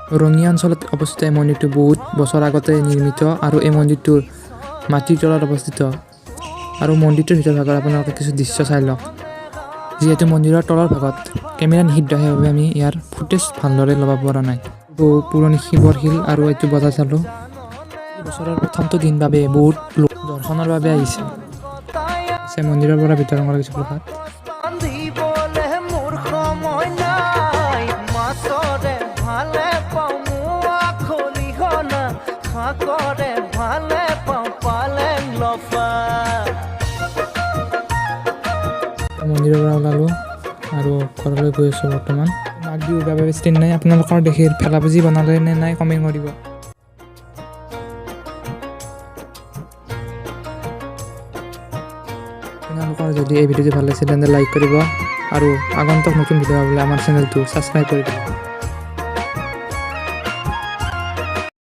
ৰঙিয়া অঞ্চলত অৱস্থিত এই মন্দিৰটো বহুত বছৰ আগতে নিৰ্মিত আৰু এই মন্দিৰটোৰ মাটিৰ তলত অৱস্থিত। আৰু মন্দিৰটোৰ ভিতৰ ভাগত আপোনালোকে কিছু দৃশ্য চাই লওক। যিহেতু মন্দিৰৰ তলৰ ভাগত কেমেৰা নিষিদ্ধ, সেইবাবে আমি ইয়াৰ ফুটেজ ভালদৰে ল'ব পৰা নাই। বহু পুৰণি শিৱৰ শিল আৰু এইটো বজাৰ চালোঁ। বছৰৰ প্ৰথমটো দিন বাবে বহুত লোক দৰ্শনৰ বাবে আহিছে। আছে মন্দিৰৰ পৰা বিতৰণ কৰা কিছু প্ৰসাদ। ৰান্ধিবলে মোৰ সময় নাই, মাছৰে ভালে পাওঁ মোৱা খলিহনা, শাকৰে ভালে পাওঁ পালেং লফা। মন্দিৰৰ পৰা ওলালোঁ আৰু ঘৰলৈ গৈ আছোঁ বৰ্তমান। মাঘ বিহুৰ বাবে বেছি দিন নাই। আপোনালোকৰ দেশীৰ ভেলাপুজি বনালে নে নাই, কমেণ্ট কৰিব। আপোনালোকৰ যদি এই ভিডিঅ'টো ভাল লাগিছে, তেন্তে লাইক কৰিব আৰু আগন্তুক নতুন ভিডিঅ' পাবলৈ আমাৰ চেনেলটো ছাবস্ক্ৰাইব কৰি দিব।